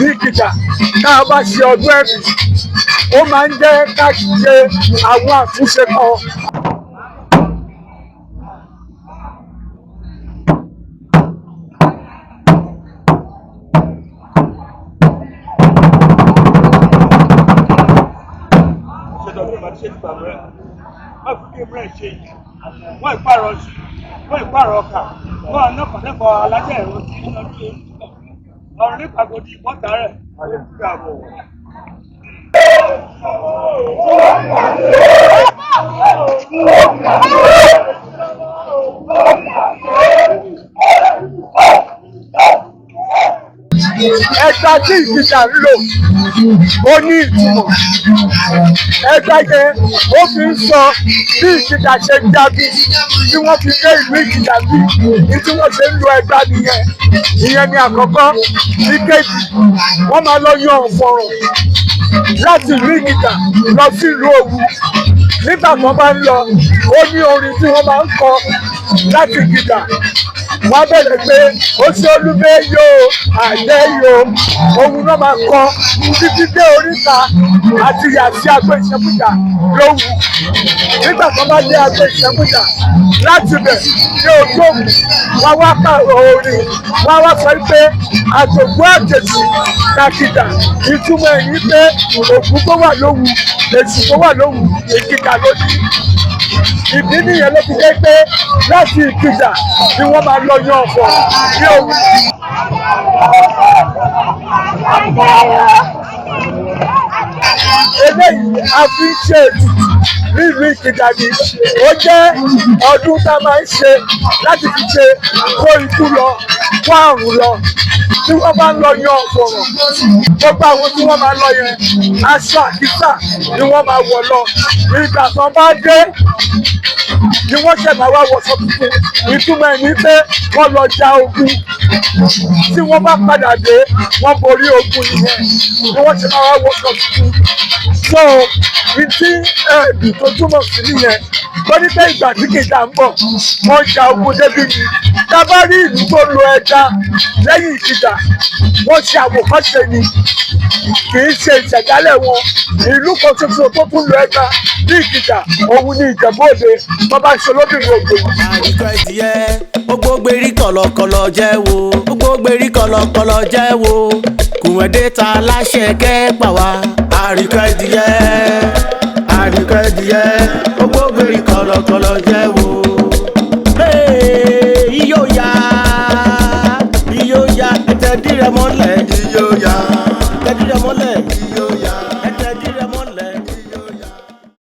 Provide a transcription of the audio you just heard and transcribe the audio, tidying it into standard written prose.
Ìlú Ìkìjà, tá a bá ṣe ọdún ẹ̀bì, ó máa ń jẹ́ ká ṣe àwọn àtúnṣe kan. Wọ́n ìpààrọ̀ sí, wọ́n ìpààrọ̀ ọkà, wọ́n àná pàdébọ̀ alájẹ́ ẹ̀rọ tí ń lọ sí ọ̀run nípàgọ́dì ìbọ́ta rẹ̀ ó dàbọ̀. Ẹgbà tí Ìkìjà ń lò, ó ní ìtumọ̀. Ẹgbà yẹn, ó fi ń sọ bí Ìkìjà ṣe jagun tí wọ́n fi dé ìlú Ìkìjà, bí ní tí wọ́n ṣe ń lo ẹgbà nìyẹn. Ìyẹn ni àkọ́kọ́. Ìkejì, wọ́n máa lọ yan ọ̀fọ̀rọ̀ láti ìlú Ìkìjà lọ sí ìlú Òwu. Nígbà tó bá ń lọ, ó ní orin tí wọ́n máa ń kọ láti Ìkìjà. Wọ́n bẹ̀rẹ̀ pé ó ṣe olúbẹ́ yóò àjẹ́ yóò. Ohun náà máa kọ títí dé oríta àti yàtí agbo Ìṣẹ́kújà lówù. Nígbà tó bá dé agbo Ìṣẹ́kújà, láti bẹ̀ ní ojú òkú, wọ́n wá pààrọ̀ orin. Wọ́n wá sọ pé àtòkú àjèjì kàkìdà. Ìtumọ̀ ẹ̀ ní pé òkú tó wà lówù, èṣù tó wà lówù, Ìkìjà ló ní. Ìdí nìyẹn ló fi jẹ́ pé láti Ìkìjà ni wọ́n máa lọ yan ọ̀fọ̀ ní Òwu. Eléyìí a fi ń ṣe ètùtù nílùú Ìkìjà ni. Ó jẹ́ ọdún tá a máa ń ṣe láti fi ṣe kó ikú lọ, kó àrùn lọ. Tí wọ́n bá ń lọ yan ọ̀fọ̀rọ̀, gbogbo àwọn tí wọ́n máa lọ yẹn, aṣọ àkísà ni wọ́n máa wọ̀ lọ. Ìgbà tán bá dé ni wọ́n ṣẹ̀ máa wá wọṣọ tuntun. Ìtumọ̀ ẹ̀ ní pé wọ́n lọ ja ogun. Tí wọ́n bá padà dé, wọ́n borí ogun nìyẹn, ni wọ́n ṣe máa wá wọṣọ tuntun. So ìtí ẹ̀ẹ́dì tó túmọ̀ sí nìyẹn tó ní pé ìgbà tí Ìkìjà ń bọ̀, wọ́n ja ogun débi ni. Tá a bá rí ìlú tó lo ẹja lẹ́yìn Ìkìjà, wọ́n ṣe àwòkọ́ṣe ni, kì í ṣe ìṣẹ̀dálẹ̀ wọn. Ìlú kan ṣoṣo tó tún lo ẹja ní Ìkìjà, òun ní Ìjẹ̀bú Òde, tó bá ń ṣe olóbìnrin ògbòmù. Àríkọ́ ẹ̀dìyẹ ó gbógbérí kọ̀lọ̀kọ̀lọ̀ jẹ́ wo, ó gbógbérí kọ̀lọ̀kọ̀lọ̀ jẹ́ wo, kùwẹ̀dé ta láṣẹ kẹ́ pa wá. Àríkọ́ ẹ̀dìyẹ, àríkọ́ ẹ̀dìyẹ, ó gbógbérí kọ̀lọ̀kọ̀lọ̀ jẹ́ wo.